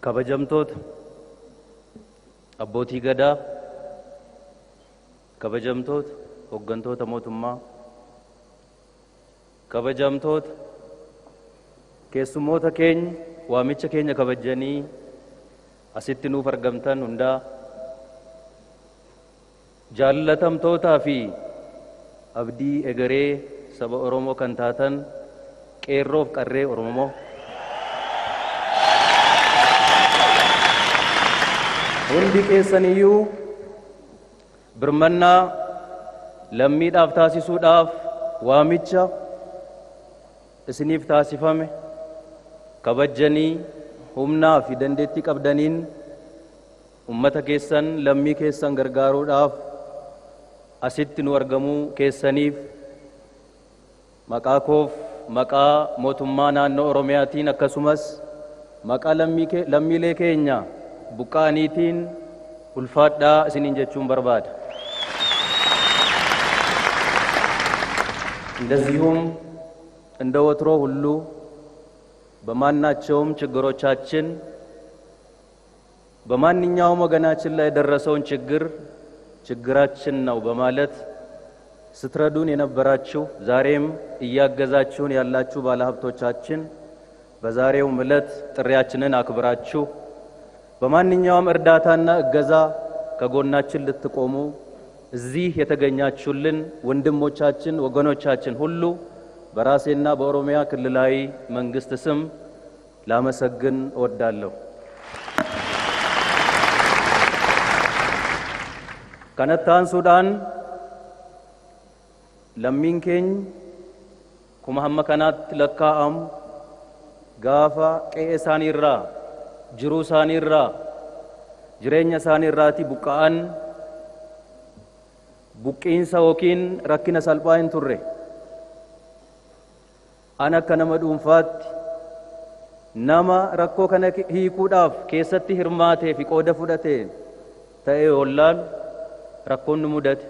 Kabajamtoota abbootii gadaa, kabajamtoota hooggantoota mootummaa, kabajamtoota keessummoota keenya waamicha keenya kabajanii asitti nuuf argamtan hundaa, jaallatamtootaa fi abdii egeree saba Oromoo kan taatan qeerroof qarree Oromoo, hundi keessaniyyuu birmannaa lammiidhaaf taasisuudhaaf waamicha isiniif taasifame kabajjanii humnaa fi dandeettii qabdaniin ummata keessan, lammii keessan gargaaruudhaaf asitti nu argamuu keessaniif maqaa koof maqaa mootummaa naannoo Oromiyaatiin akkasumas maqaa lammiilee keenya buqqa'aniitiin ulfaadhaa isiniin jechuun barbaada. እንደዚሁም እንደ ወትሮ ሁሉ በማናቸውም ችግሮቻችን በማንኛውም ወገናችን ላይ የደረሰውን ችግር ችግራችን ነው በማለት ስትረዱን የነበራችሁ፣ ዛሬም እያገዛችሁን ያላችሁ ባለሀብቶቻችን፣ በዛሬውም ዕለት ጥሪያችንን አክብራችሁ በማንኛውም እርዳታና እገዛ ከጎናችን ልትቆሙ እዚህ የተገኛችሁልን ወንድሞቻችን፣ ወገኖቻችን ሁሉ በራሴና በኦሮሚያ ክልላዊ መንግስት ስም ላመሰግን እወዳለሁ። Kanatti aansuudhaan lammiin keenya kuma hamma kanaatti lakkaa'amu gaafa qe'ee isaanii irraa, jiruu isaanii irraa, jireenya isaanii irraatii buqqa'an buqqiinsa yookiin rakkina salphaa hin turre. An akka nama dhuunfaatti nama rakkoo kana hiikuudhaaf keessatti hirmaatee fi qooda fudhate ta'ee hollaalu, rakkoon nu mudate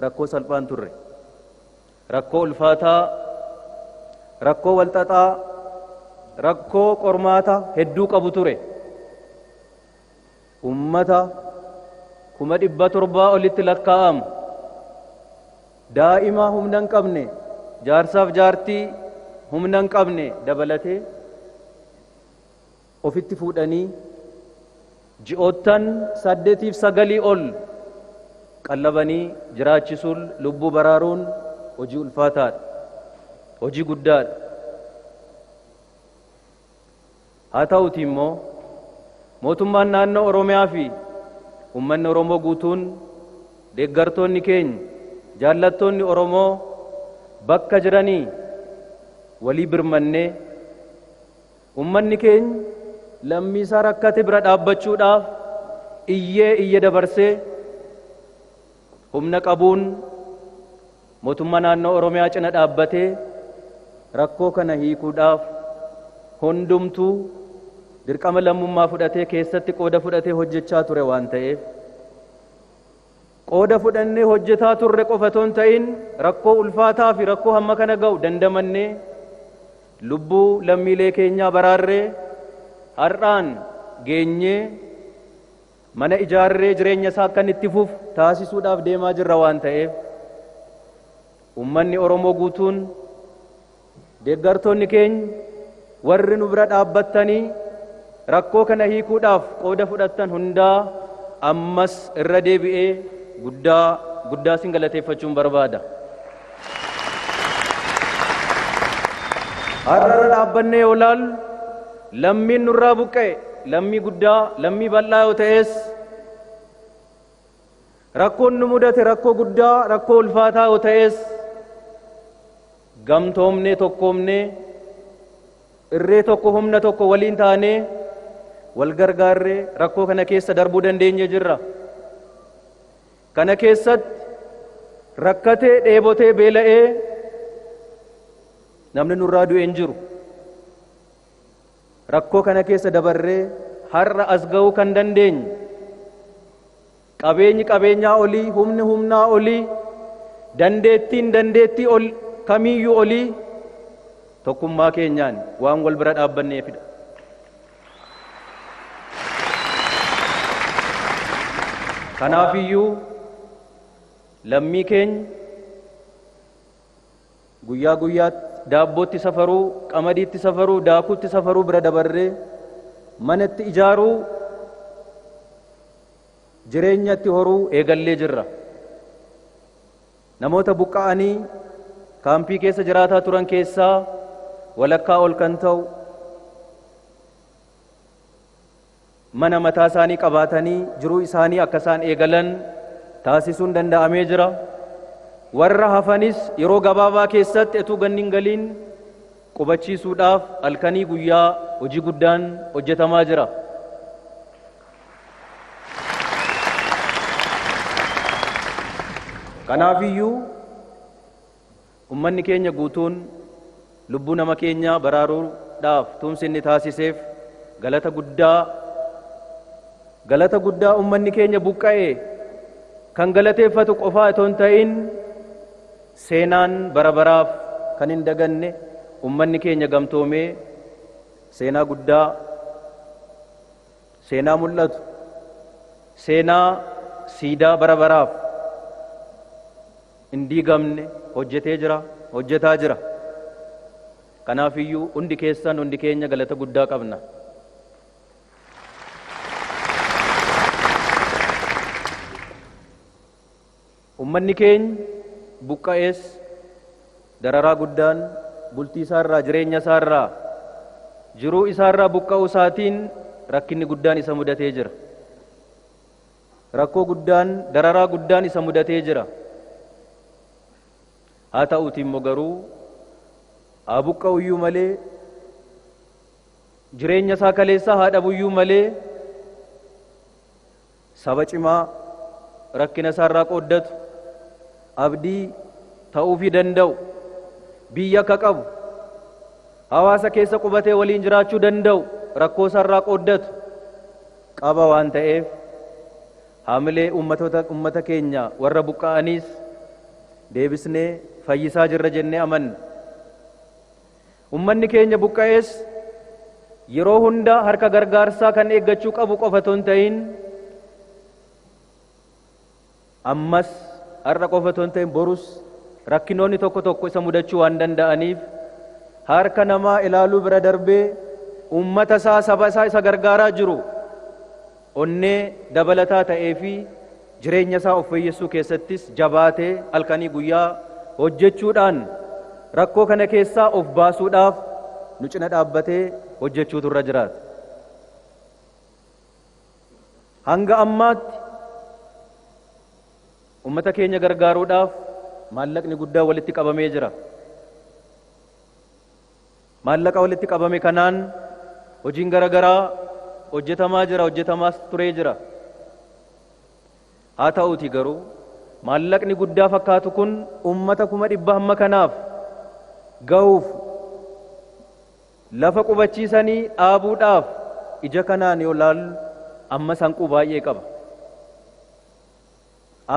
rakkoo salphaan turre. Rakkoo ulfaataa, rakkoo walxaxaa, rakkoo qormaata hedduu qabu ture. Ummata 700,000 olitti lakkaa'amu, daa'ima humna hin qabne, jaarsaaf jaartii humna hin qabne dabalatee ofitti fuudhanii ji'oottan 8f 9 ol qallabanii jiraachisuun, lubbuu baraaruun hojii ulfaataadha. Hojii guddaadha. Haa ta'uti immoo mootummaan naannoo Oromiyaa fi uummanni Oromoo guutuun, deeggartoonni keenya, jaallattoonni Oromoo bakka jiranii walii birmannee uummanni keenya lammii isaa rakkate bira dhaabbachuudhaaf iyyee iyya dabarsee humna qabuun mootummaa naannoo Oromiyaa cina dhaabbatee rakkoo kana hiikuudhaaf hundumtuu dirqama lammummaa fudhatee keessatti qooda fudhatee hojjechaa ture waan ta'eef, qooda fudhannee hojjetaa turre qofa otoo hin ta'in rakkoo ulfaataa fi rakkoo hamma kana ga'u dandamannee lubbuu lammiilee keenyaa baraarree har'aan geenyee mana ijaarree jireenya isaa akka inni itti fufu taasisuudhaaf deemaa jirra waan ta'eef, uummanni Oromoo guutuun, deeggartoonni keenya warri nu bira dhaabbattanii rakkoo kana hiikuudhaaf qooda fudhattan hundaa ammas irra deebi'ee guddaa guddaa sin galateeffachuun barbaada. Har'a irra dhaabbannee yoo ilaallu, lammiin nurraa buqqa'e lammii guddaa, lammii bal'aa yoo ta'es, rakkoon nu mudate rakkoo guddaa, rakkoo ulfaataa yoo ta'es, gamtoomnee, tokkoomnee, irree tokko, humna tokko waliin taanee wal gargaarree rakkoo kana keessa darbuu dandeenye jirra. Kana keessatti rakkatee, dheebotee, beela'ee namni nurraa du'e hin jiru. Rakkoo kana keessa dabarree har'a as ga'uu kan dandeenye qabeenyi qabeenyaa olii, humni humnaa olii, dandeettiin dandeettii ol kamiyyuu olii tokkummaa keenyaan waan wal bira dhaabbanneefidha. Kanaafiyyuu lammii keenya guyyaa guyyaatti daabbootti safaruu, qamadiitti safaruu, daakuutti safaruu bira dabarree manatti ijaaruu, jireenyatti horuu eegallee jirra. Namoota buqqa'anii kaampii keessa jiraataa turan keessaa walakkaa ol kan ta'u mana mataa isaanii qabaatanii jiruu isaanii akka isaan eegalan taasisuun danda'amee jira. Warra hafanis yeroo gabaabaa keessatti utuu ganni hin galiin qubachiisuudhaaf halkanii guyyaa hojii guddaan hojjetamaa jira. Kanaafiyyuu ummanni keenya guutuun lubbuu nama keenyaa baraaruudhaaf tumsi inni taasiseef galata guddaa, galata guddaa ummanni keenya buqqa'e kan galateeffatu qofaa otoo hin ta'in seenaan bara baraaf kan hin daganne ummanni keenya gamtoomee seenaa guddaa, seenaa mul'atu, seenaa siidaa bara baraaf hin diigamne hojjetee jira, hojjetaa jira. Kanaafiyyuu hundi keessan, hundi keenya galata guddaa qabna. Ummanni keenya buqqa'ees dararaa guddaan bultii isaarraa, jireenya isaarraa, jiruu isaarraa buqqa'uu isaatiin rakkinni guddaan isa mudatee jira. Rakkoo guddaan, dararaa guddaan isa mudatee jira. Haa ta'uutii immoo garuu haa buqqa'uyyuu malee, jireenya isaa kaleessaa haa dhabuyyuu malee, saba cimaa rakkina isaarraa qooddatu, abdii ta'uufii danda'u, biyya akka qabu, hawaasa keessa qubatee waliin jiraachuu danda'u, rakkoo isaarraa qooddatu qaba waan ta'eef haamilee uummata keenya warra buqqa'aniis deebisnee fayyisaa jirra jennee amanna. Uummanni keenya buqqa'ees yeroo hunda harka gargaarsaa kan eeggachuu qabu qofa otoo hin ta'in ammas har'a qofa otoo hin ta'in borus rakkinoonni tokko tokko isa mudachuu waan danda'aniif harka namaa ilaaluu bira darbee uummata isaa, saba isaa isa gargaaraa jiru onnee dabalataa ta'ee fi jireenya isaa of fooyyessuu keessattis jabaatee halkanii guyyaa hojjechuudhaan rakkoo kana keessaa of baasuudhaaf nu cina dhaabbatee hojjechuutu irra jiraata. Hanga ammaatti uummata keenya gargaaruudhaaf maallaqni guddaa walitti qabamee jira. Maallaqa walitti qabame kanaan hojiin garaagaraa hojjetamaa jira, hojjetamaas turee jira. Haa ta'uutii garuu maallaqni guddaa fakkaatu kun uummata 100,000 hamma kanaaf gahuuf lafa qubachiisanii dhaabuudhaaf ija kanaan yoo laallu ammas hanquu baay'ee qaba.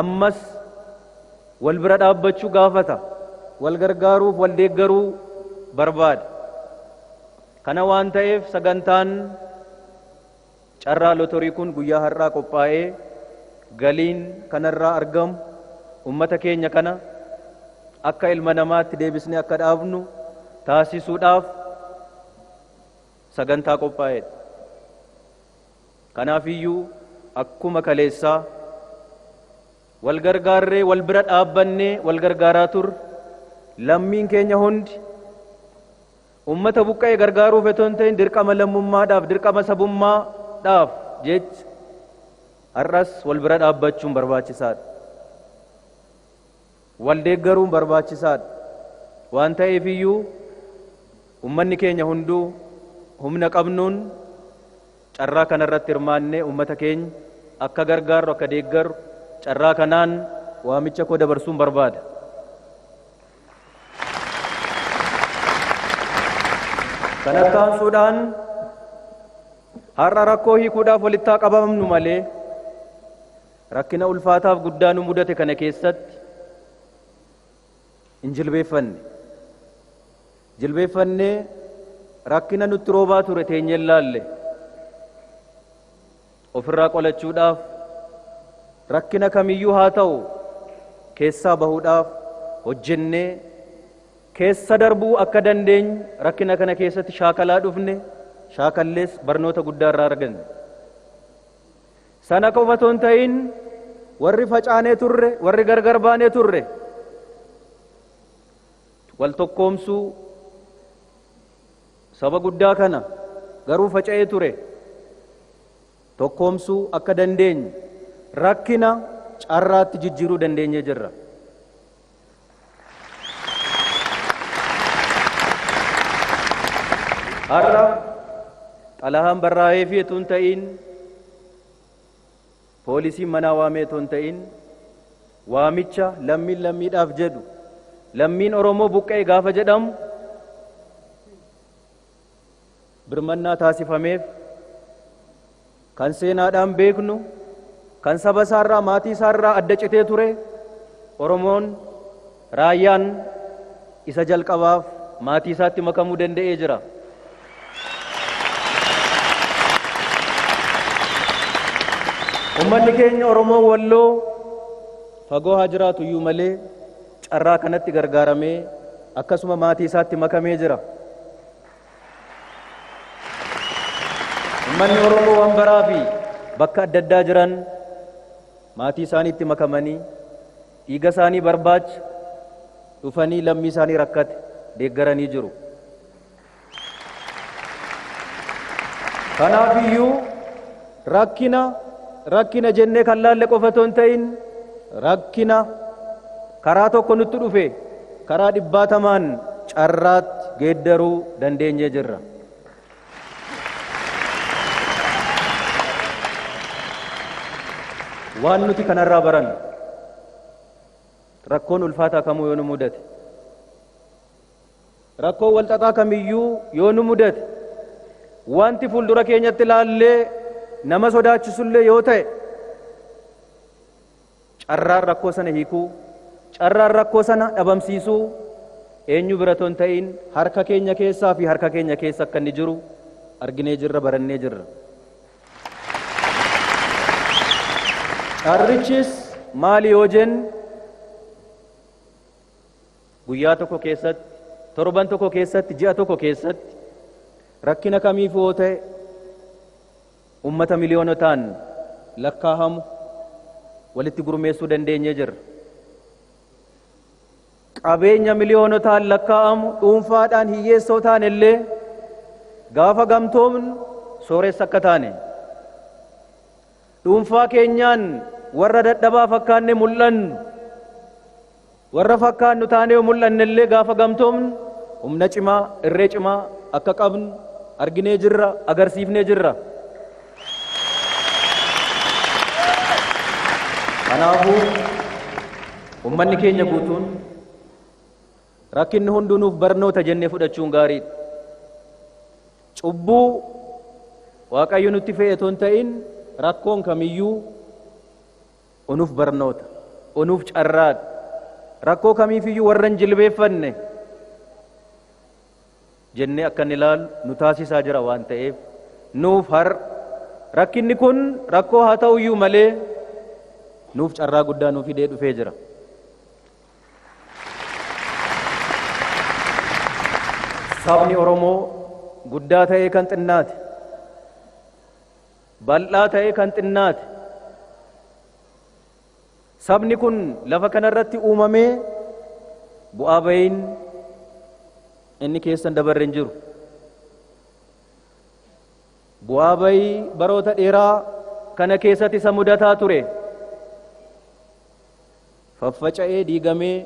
Ammas wal bira dhaabbachuu gaafata, wal gargaaruuf wal deeggaruu barbaada. Kana waan ta'eef sagantaan carraa lotorii kun guyyaa har'aa qophaa'ee galiin kanarraa argamu uummata keenya kana akka ilma namaatti deebisnee akka dhaabnu taasisuudhaaf sagantaa qophaa'edha. Kanaafiyyuu akkuma kaleessaa wal gargaarree wal bira dhaabbannee wal gargaaraa turre lammiin keenya hundi uummata buqqa'e gargaaruuf otoo hin ta'in dirqama lammummaadhaaf, dirqama sabummaadhaaf jecha har'as wal bira dhaabbachuun barbaachisaadha. Wal deeggaruun barbaachisaadha. Waan ta'eefiyyuu uummanni keenya hunduu humna qabnuun carraa kanarratti hirmaannee uummata keenya akka gargaarru, akka deeggarru carraa kanaan waamicha koo dabarsuun barbaada. Kanatti aansuudhaan har'a rakkoo hiikuudhaaf walitti haa qabamnu malee rakkina ulfaataaf guddaa nu mudate kana keessatti hin jilbeeffanne. Jilbeeffannee rakkina nutti roobaa ture teenyee laalle ofirraa qolachuudhaaf Rakkina kamiyyuu haa ta'u keessaa bahuudhaaf hojjennee keessa darbuu akka dandeenyu rakkina kana keessatti shaakalaa dhufne, shaakallees barnoota guddaa irraa arganne. Sana qofa otoo hin ta'in, warri facaanee turre, warri gargar baanee turre wal tokkoomsuu, saba guddaa kana garuu faca'ee ture tokkoomsuu akka dandeenyu, rakkina carraatti jijjiiruu dandeenyee jirra. Har'a xalahaan barraa'ee fi utuu hin ta'in, poolisiin manaa waamee utuu hin ta'in, waamicha lammiin lammiidhaaf jedhu, lammiin Oromoo buqqa'e gaafa jedhamu birmannaa taasifameef, kan seenaadhaan beeknu, kan saba isaarraa, maatii isaarraa adda citee ture Oromoon Raayyaan isa jalqabaaf maatii isaatti makamuu danda'ee jira. Uummanni keenya Oromoo Walloo fagoo haa jiraatu iyyuu malee carraa kanatti gargaaramee akkasuma maatii isaatti makamee jira. Uummanni Oromoo Wambaraa fi bakka adda addaa jiran maatii isaaniitti makamanii dhiiga isaanii barbaacha dhufanii lammii isaanii rakkate deeggaranii jiru. Kanaaf iyyuu rakkina rakkina jennee kan laalle qofa otoo hin ta'in, rakkina karaa tokko nutti dhufe karaa dhibbaatamaan carraatti geeddaruu dandeenyee jirra. Waan nuti kanarraa barannu, rakkoon ulfaataa kamuu yoo nu mudate, rakkoo walxaxaa kamiyyuu yoo nu mudate, wanti fuuldura keenyatti ilaallee nama sodaachisullee yoo ta'e, carraan rakkoo sana hiikuu, carraan rakkoo sana dhabamsiisuu eenyu bira otoo hin ta'in harka keenya keessaa fi harka keenya keessa akka inni jiru arginee jirra, barannee jirra. Carrichis maali yoo jenne, guyyaa tokko keessatti, torban tokko keessatti, ji'a tokko keessatti rakkina kamiifuu yoo ta'e ummata miliyoonotaan lakkaahamu walitti gurmeessuu dandeenyee jirra. Qabeenya miliyoonotaan lakkaa'amu, dhuunfaadhaan hiyyeessoo taane illee gaafa gamtoomnu sooressa akka taane, dhuunfaa keenyaan warra dadhabaa fakkaanne mul'annu, warra fakkaannu taanee mul'anne illee gaafa gamtoomnu humna cimaa, irree cimaa akka qabnu arginee jirra, agarsiifnee jirra. Kanaafuu ummanni keenya guutuun rakkinni hunduu nuuf barnoota jennee fudhachuun gaariidha. Cubbuu Waaqayyo nutti fe'e otoo hin ta'in, rakkoon kamiyyuu onuuf barnoota, onuuf carraadha. Rakkoo kamiifiyyuu warra hin jilbeeffanne jennee akka inni ilaalu nu taasisaa jira waan ta'eef, nuuf har rakkinni kun rakkoo haa ta'uyyuu malee nuuf carraa guddaa nuuf fidee dhufee jira. Sabni Oromoo guddaa ta'ee kan xinnaate, bal'aa ta'ee kan xinnaate, sabni kun lafa kanarratti uumamee bu'aa ba'iin inni keessan dabarre hin jiru. Bu'aa bayii baroota dheeraa kana keessatti isa mudataa ture. Faffaca'ee diigamee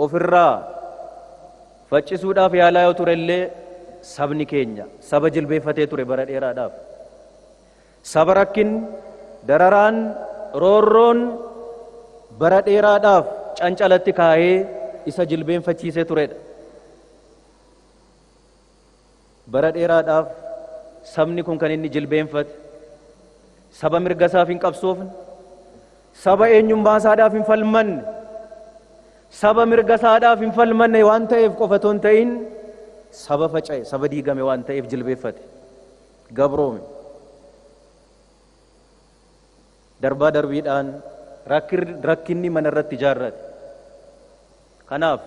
ofirraa faccisuudhaaf yaalaa yoo ture illee, sabni keenya saba jilbeeffatee ture bara dheeraadhaaf. Saba rakkin, dararaan, roorroon bara dheeraadhaaf cancalatti kaa'ee isa jilbeenfachiisee turedha. Bara dheeraadhaaf sabni kun kan inni jilbeenfate saba mirga isaaf hin qabsoofne, saba eenyummaa isaadhaaf hin falmanne, saba mirga isaadhaaf hin falmanne waan ta'eef qofa otoo hin ta'in, saba faca'e, saba diigame waan ta'eef jilbeeffate, gabroome. Darbaa darbiidhaan Rakkinni mana irratti ijaarrate. Kanaaf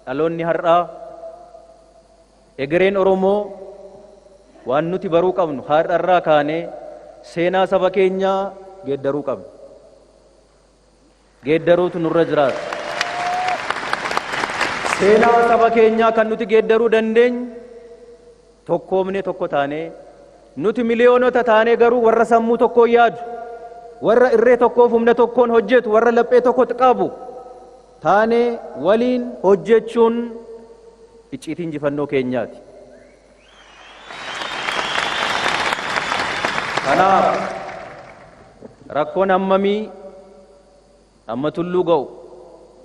dhaloonni har'aa egereen Oromoo waan nuti baruu qabnu har'arraa kaanee seenaa saba keenyaa geeddaruu qabna. Geeddaruutu nurra jiraata. Seenaa saba keenyaa kan nuti geeddaruu dandeenyu tokkoomne tokko taanee, nuti miliyoonota taanee garuu warra sammuu tokkoon yaadu, warra irree tokkoof humna tokkoon hojjetu, warra laphee tokko qabu taanee waliin hojjechuun icciitii injifannoo keenyaati. Kanaaf rakkoon hammamii amma tulluu ga'u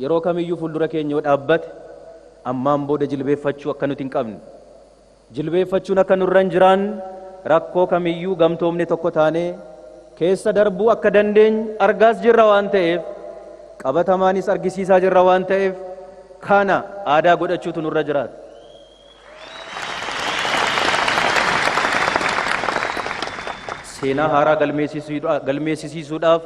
yeroo kamiyyuu fuuldura keenya yoo dhaabbate, ammaan booda jilbeeffachuu akka nuti hin qabne, jilbeeffachuun akka nurra hin jiraanne, rakkoo kamiyyuu gamtoomne tokko taanee keessa darbuu akka dandeenyu argaas jirra waan ta'eef, qabatamaanis argisiisaa jirra waan ta'eef, kana aadaa godhachuutu nurra jiraata. Seenaa haaraa galmeessisiisuudhaaf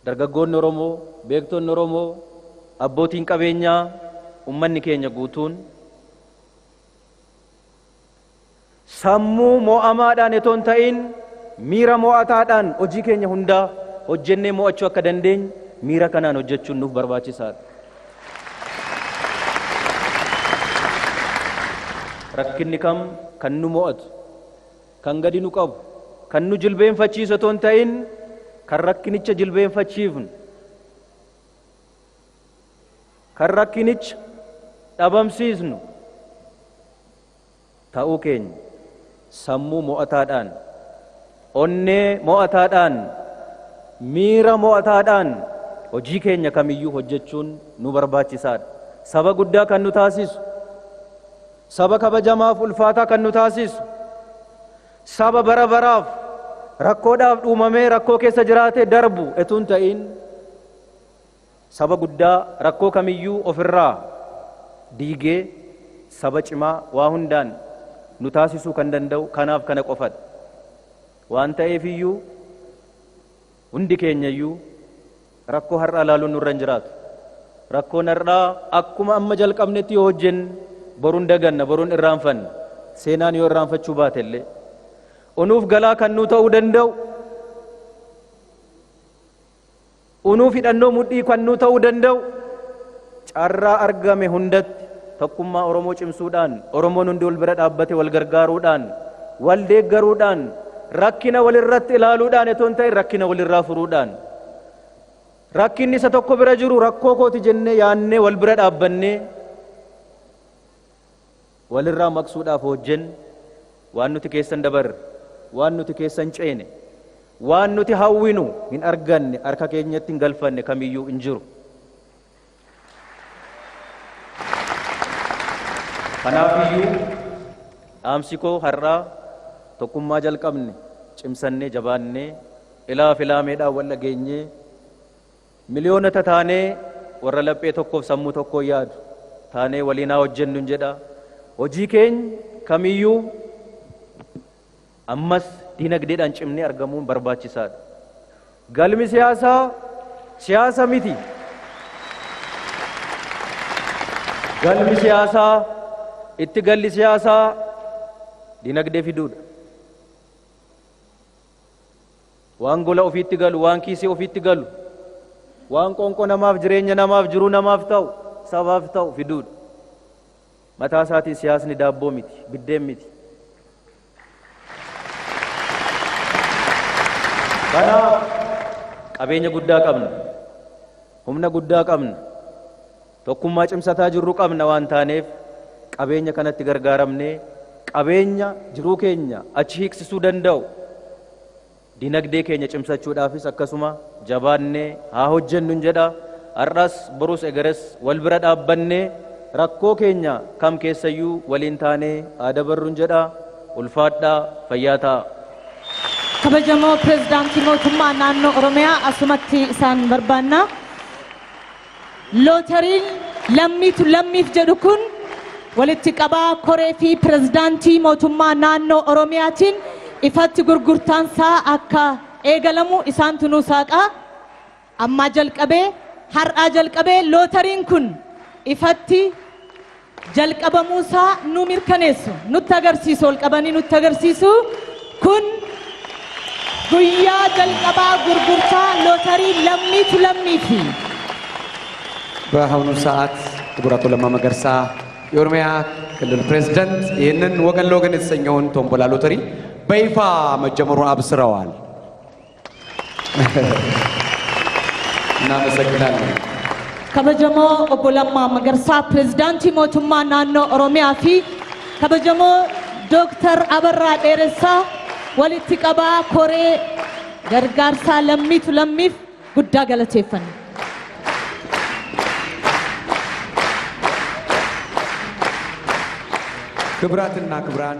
dargaggoonni Oromoo, beektonni Oromoo, abbootiin qabeenyaa, ummanni keenya guutuun sammuu mo'amaadhaan etoo hin ta'in miira mo'ataadhaan hojii keenya hundaa hojjennee mo'achuu akka dandeenyu miira kanaan hojjechuun nuuf barbaachisaadha. Rakkinni kam kan nu mo'atu, kan gadi nu qabu, kan nu jilbeenfachiisu otoo hin ta'in kan rakkinicha jilbeenfachiifnu, kan rakkinicha dhabamsiisnu ta'uu keenya sammuu mo'ataadhaan, onnee mo'ataadhaan, miira mo'ataadhaan hojii keenya kamiyyuu hojjechuun nu barbaachisaadha. Saba guddaa kan nu taasisu, saba kabajamaaf ulfaataa kan nu taasisu, saba bara baraaf rakkoodhaaf dhuumamee rakkoo keessa jiraatee darbu etuu hin ta'in, saba guddaa rakkoo kamiyyuu ofirraa diigee saba cimaa waa hundaan nu taasisuu kan danda'u kanaaf kana qofadha. Waan ta'eef iyyuu hundi keenya iyyuu rakkoo har'aa ilaaluun nurra hin jiraatu. Rakkoon har'aa akkuma amma jalqabnetti yoo hojjenne boruun daganna, boruun irraanfanna. Seenaan yoo irraanfachuu baate illee. Unuuf galaa kan nuu ta'uu danda'u, unuuf hidhannoo mudhii kan nuu ta'uu danda'u, carraa argame hundatti tokkummaa Oromoo cimsuudhaan, Oromoon hundi wal bira dhaabbate wal gargaaruudhaan, wal deeggaruudhaan, rakkina walirratti ilaaluudhaan etoo hin ta'in rakkina walirraa furuudhaan, rakkinni isa tokko bira jiru rakkoo kooti jennee yaannee wal bira dhaabbannee walirraa maqsuudhaaf hojjenne, waan nuti keessan dabarre, waan nuti keessan ceene, waan nuti hawwinu hin arganne, harka keenyatti hin galfanne kamiyyuu hin jiru. Kanaafiyyuu dhaamsi koo har'aa tokkummaa jalqabne cimsannee jabaannee ilaa filaameedhaan wal dhageenyee miliyoona taanee warra laphee tokkoof sammuu tokkoo yaadu taanee waliin haa hojjennu jedha. Hojii keenya kamiyyuu ammas dinagdeedhaan cimnee argamuun barbaachisaadha. Galmi siyaasaa siyaasa miti. Galmi siyaasaa, itti galli siyaasaa dinagdee fiduudha. Waan gola ofiitti galu, waan kiisii ofiitti galu, waan qoonqoo namaaf, jireenya namaaf, jiruu namaaf ta'u, sabaaf ta'u fiduudha. Mataa isaatiin siyaasni daabboo miti, biddeen miti. Kanaaf qabeenya guddaa qabna, humna guddaa qabna, tokkummaa cimsataa jirru qabna waan taaneef, qabeenya kanatti gargaaramnee qabeenya jiruu keenya achi hiiksisuu danda'u dinagdee keenya cimsachuudhaafis akkasuma jabaannee haa hojjennu jedha. Har'as borus egeres wal bira dhaabbannee rakkoo keenya kam keessayyuu waliin taanee haa dabarruun jedha. Ulfaadhaa, fayyaa ta'a. Kabajamoo pirezidaantii mootummaa naannoo Oromiyaa, asumatti isaan barbaanna. Lootariin lammiitu lammiif jedhu kun walitti qabaa koree fi pirezidaantii mootummaa naannoo Oromiyaatiin Ifatti gurgurtaan isaa akka eegalamu isaantu nuu saaqaa. Ammaa jalqabee, har'aa jalqabee lootariin kun ifatti jalqabamuu isaa nu mirkaneessu, nutti agarsiisu, ol qabanii nutti agarsiisu. Kun guyyaa jalqabaa gurgurtaa lootarii Lammiitu Lammiifi. በአሁኑ ሰዓት ክቡር አቶ ለማ መገርሳ የኦሮሚያ ክልል ፕሬዝዳንት ይህንን ወገን ለወገን የተሰኘውን ቶምቦላ ሎተሪ በይፋ መጀመሩን አብስረዋል። እናመሰግናለን። Kabajamoo Obbo Lammaa Magarsaa, Pirezidaantii Mootummaa Naannoo Oromiyaa, fi kabajamoo Dooktar Abarraa Dheeressaa, walitti qabaa koree gargaarsaa Lammiitu Lammiif, guddaa galateeffanna. ክቡራትና ክቡራን፣